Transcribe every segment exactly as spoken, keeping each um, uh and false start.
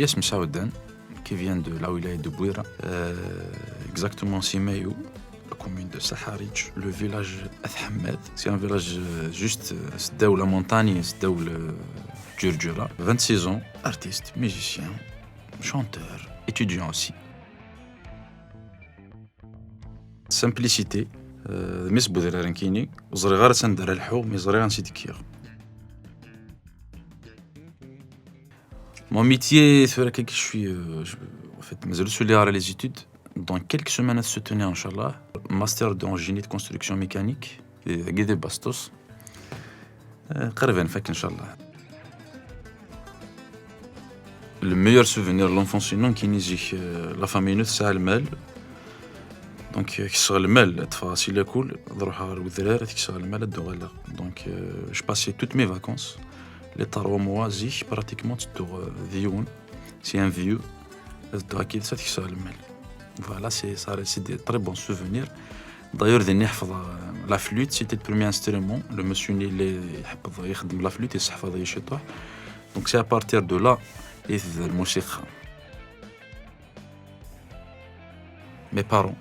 اسمي سعودان، qui vient de la wilaya de Bouira, euh, exactement c'est Mayo, la commune de Saharij, le village Athamad. C'est un village euh, juste euh, c'est de la montagne, c'est de le Djurdjura. Vingt-six ans, artiste, musicien, chanteur, étudiant aussi. Simplicité, euh, mais c'est بدري رانكيني وزري غير سندر الحو mais زري غنسي دكيغ. Mon métier, c'est vrai que je suis, euh, je- en fait, mais je suis lié à les études. Dans quelques semaines, à soutenir, Inch'Allah. Master en génie de construction mécanique, et guidé Bastos. Euh, قريبا فك إن شاء الله. Le meilleur souvenir de l'enfance, non, كي نيزيك la famille نوت ساعة المال. Donc كسغ المال تفاصيل ياكل، نروح على الودرار تكسغ المال الدغالة. Donc euh, je passais toutes mes vacances. Les trois mois زيك pratiquement تدوغ ديون. C'est un vieux. تدوغ كي تكسغ المال. Voilà, c'est ça, c'est des très bons souvenirs. D'ailleurs, ديني حفظ la flûte, c'était le premier instrument. Le monsieur اللي يحفظ يخدم la flûte يحفظ يشطح. Donc c'est à partir de là يبدا الموسيقى. Mes parents,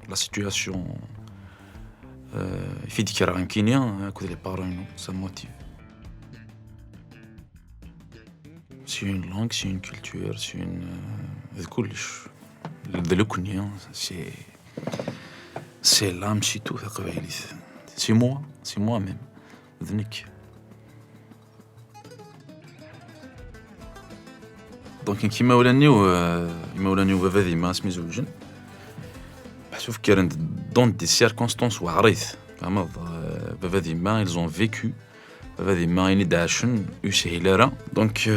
la situation euh, في ديك راه كينيا كود les parents, non, ça me motive. C'est une langue, c'est une culture, c'est une euh, كلش. De l'Oknia, c'est c'est l'âme, c'est tout. C'est moi, c'est moi-même. Donc كيما ولانيو كيما ولانيو بابا ديما اسمي زوجن. محسوف كيرن dans des circonstances وعريض. فهمت؟ بابا ديما ils ont vécu. بابا ديما يعني داشن يسهل راه. Donc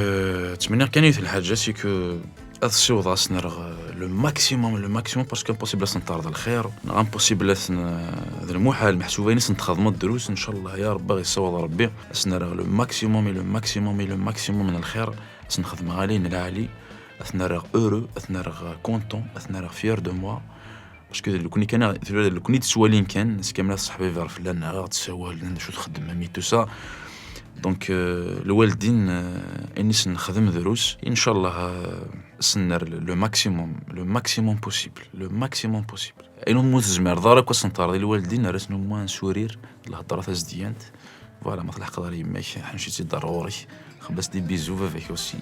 تمنيغ كان يث الحاجة c'est que هذا السيوض غاس نرغ le maximum, le maximum, parce que impossible أن تعرض الخير، impossible أن هذا المحال محسوبة نس نتخذ الدروس. إن شاء الله يا رب، باغي يصوض ربي، أس نرغ le maximum et le maximum et le maximum من الخير. أس نخدم غالي نلعالي، أثناء راه heureux، أثناء راه content، أثناء راه fier de moi. Parce que لو كني كان لو كني تسوالين كان ناس كامل صحابي يعرف لنا غير تسوال لنا شو تخدم مي tout ça. Donc الوالدين اني سنخدم دروس ان شاء الله. سنر le maximum, le maximum possible, le maximum possible. اين مو تزمر دارك وسنطار الوالدين رسنو moins un sourire. الهضره تزديانت. Voilà, ما تلحق دار يماك حنشيتي ضروري. خبص des bisous باباك aussi,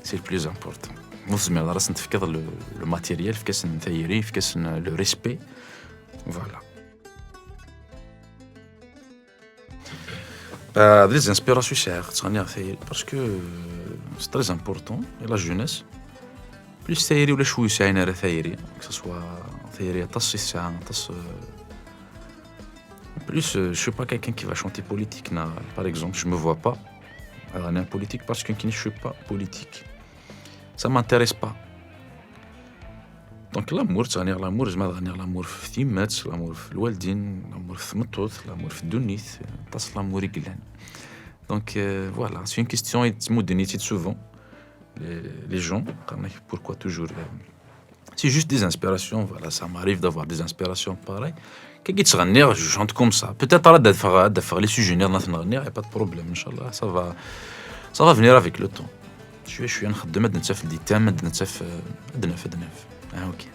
c'est le plus important. مو تزمر راه سنتفكض le matériel في كاس تايري في كاس le respect. Voilà. هاد les inspirations ساعة تغني تايري parce que c'est très important et la jeunesse. Plus تايري ولا شوي ساعين راه تايري, que ce soit تايري تصي الساعة تص. Plus je suis pas quelqu'un qui va chanter politique. Par exemple, je me vois pas غني politique parce que je suis pas politique. Ça m'intéresse pas. Donc l'amour, تغني l'amour, زعما تغني l'amour في تيمات, l'amour في الوالدين, l'amour في تمطوط, l'amour في الدنيت, تصل l'amour يقلان. Donc euh, voilà, c'est une question يتمدني souvent les, les gens, pourquoi toujours euh, c'est juste des inspirations, voilà, ça m'arrive d'avoir des inspirations pareilles. كي تغني, je chante comme ça. Peut-être راه دافع دافع les sujets ناس نغني, y a pas de problème, إن شاء الله ça va, ça va venir avec le temps. شويه شويه نخدم, عاد نتف دي تام, عاد نتف عاد نف عاد نف. اه اوكي.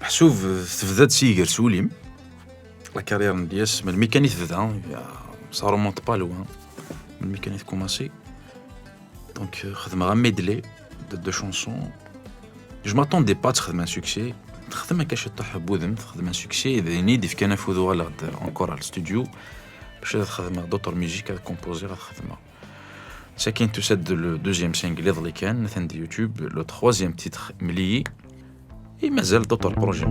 محسوب تبدا تسيقر سوليم. La carrière ديالس من ميكانيك تبدا, ça remonte pas loin. من ميكانيك كوماسي. Donc خدمة غا medley de deux chansons. Je m'attendais pas تخدم un succès. تخدم هكا شي طاح بوذم, تخدم un succès, ديني ديف كان فوذو على encore على الاستوديو. باش تخدم d'autres musiques, composer غتخدمها. ساكن توسد le deuxième single يضلي كان مثلا دي يوتيوب, le troisième titre مليي. اي مازال d'autres projets.